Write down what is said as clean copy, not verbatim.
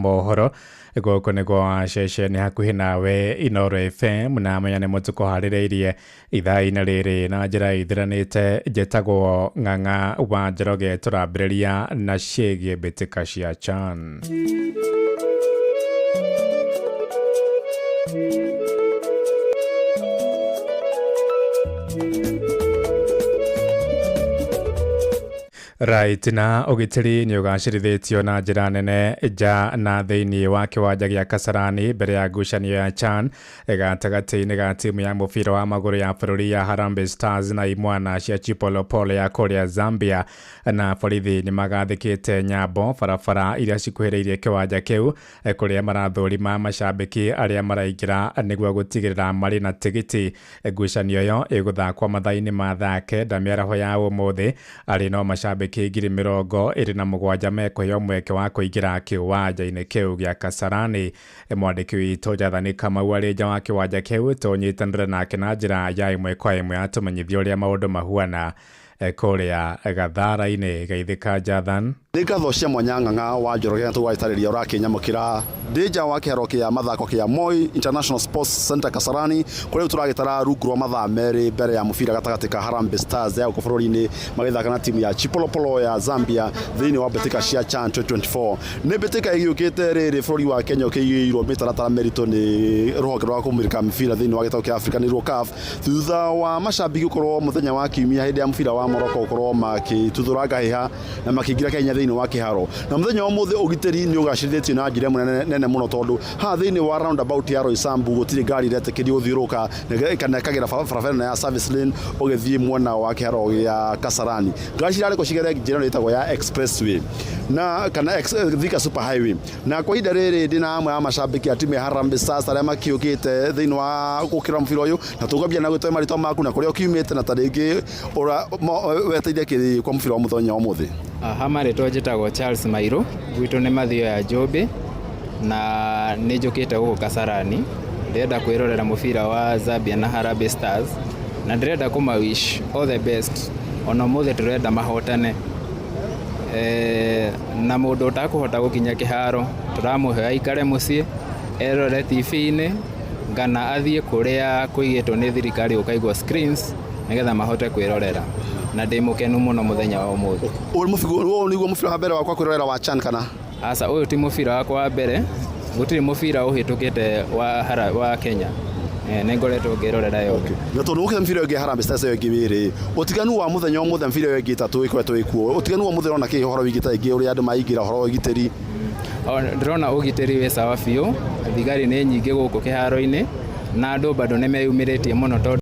Mohoro. Gũkũ nĩ kwa ceceni hakuhĩ nawe Inooro FM, na menya nĩ mũtũkũharĩrĩirie ithaa-inĩ rĩrĩ na njĩra ithiranĩte. Njĩtagwo Ng'ang'a wa Njoroge. Tũrambĩrĩria na ciĩgiĩ mbĩtĩka cia CHAN. Right, na ũgitĩri nĩ ũgacĩrithĩtio na njĩra nene nja na thĩinĩ wa kĩwanja gĩa Kasarani mbere ya ngucanio ya CHAN gatagatĩ-inĩ ga timu ya mũbira wa magũrũ ya bũrũri ya Harambee Stars na imwana cia Chipolopolo ya kũrĩa Zambia. Na borithi nĩ magathĩkĩte nyambo barabara iria cikuhĩrĩirie kĩwanja kĩu, kũrĩa marathũrima macambĩki arĩa maraingĩra nĩguo gũtigĩrĩra marĩ na tigiti. Ngucanio ĩyo ĩgũthakwo mathaa-inĩ ma thaa 9 mĩaraho ya ũmũthĩ, arĩ no macambĩki 27,000 mekũheo mweke wa kũingĩra kĩwanja-inĩ kĩu gĩa Kasarani. Mwandĩki witũ Jathani Kamau arĩ nja wa kĩwanja kĩu, tũnyitanĩre nake na njĩra ya ĩmwe kwa ĩmwe atũmenyithie ũrĩa maũndũ mahuana kũrĩa Gathara-inĩ. Geithĩka, Jathan. Nĩ ngatho cia mwanya, Ng'ang'a wa Njoroge, na tũgagĩtarĩria ũrakĩnyamũkĩra ndĩ nja wa kĩharo kĩa mathako kĩa Moi International Sports Center Kasarani, kũrĩa rĩu tũragĩtara rungu rwa mathaa 2 mbere ya mũbira gatagatĩ ka Harambee Stars ya gũkũ bũrũri-inĩ magĩthaka na timu ya Chipolopolo ya Zambia thĩinĩ wa mbĩtĩka cia CHAN 2024. Nĩ mbĩtĩka ĩgĩũkĩte rĩrĩ bũrũri wa Kenya ũkĩigĩirwo mĩtaratara mĩritũ nĩ rũhonge rwa kũmũrĩka mĩbira thĩinĩ wa gĩtarũ kĩa Afrika, nĩruo CAF, thutha wa macambĩki gũkorwo mũthenya wa Kiumia hĩndĩ ya mũbira wa Morocco gũkorwo makĩtuthũra ngahĩha na makĩingĩra Kenya thĩinĩ wa kĩharo. Na mũthenya wa ũmũthĩ ũgitĩri nĩ ũgacĩrithĩtio na njĩra ĩmwe nene mũno, tondũ haha thĩinĩ wa roundabout ya Roysambu gũtirĩ ngari iretĩkĩrio gũthiũrũrũka kana ĩkagera barabara ĩno ya service lane ũgĩthiĩ mwena wa kĩharo gĩa Kasarani. Ngari cirarekwo cigere njĩra ĩno ĩtagwo ya expressway na kana Thika super highway. Na kwa ihinda rĩrĩ ndĩ na amwe a macambĩki a timu ya Harambee Stars arĩa makĩũkĩte thĩinĩ wa gũkĩra mũbira ũyũ, na tũkwambia na gwĩtwo marĩtwa maku na kũrĩa ũkiumĩte na ta rĩngĩ weteire kĩ kwa mũbira wa mũthenya wa ũmũthĩ. Ha marĩtwa njĩtagwo Charles Mairũ, gwitũ nĩ Mathio ya Njũmbĩ, na nĩ njũkĩte gũkũ Kasarani. Ndĩrenda kwĩrorera mũbira wa Zambia na Harambee Stars, na ndĩrenda kũma wish all the best. Ona ũmũthĩ tũrenda mahotane. Na mũndũ ũtakũhota gũkinya kĩharo tũramũhe aikare mũciĩ erore TV-inĩ kana athiĩ kũrĩa kũigĩtwo nĩ thirikari gũkaigwo screens nĩgetha mahote kwĩrorera, na ndĩ mũkenu mũno mũthenya wa ũmũthĩ. Ũyũ nĩguo mũbira wa mbere wakwa kwĩrorera wa CHAN kana? Aca, ũyũ ti mũbira wakwa wa mbere, gũtirĩ mũbira ũhĩtũkĩte wa Kenya. Nĩ ngoretwo ngĩrorera yothe. Na tondũ ũkĩte mĩbira ĩyo ĩngĩ ya Harambee Stars ĩyo ĩngĩ ĩrĩ, ũtiganu wa mũthenya ũmũthĩ mĩbira ĩyo ĩngĩ 3 ĩkoretwo ĩkuo, ũtiganu wa ũmũthĩ ũrona kĩ ũhoro wĩgiĩ ta rĩngĩ ũrĩa andũ maingĩra, ũhoro wa ũgitĩri? Ndĩrona ũgitĩri wĩ sawa biũ, thigari nĩ nyingĩ gũkũ kĩharo-inĩ, na andũ bado nĩ meyumĩrĩtie mũno tondũ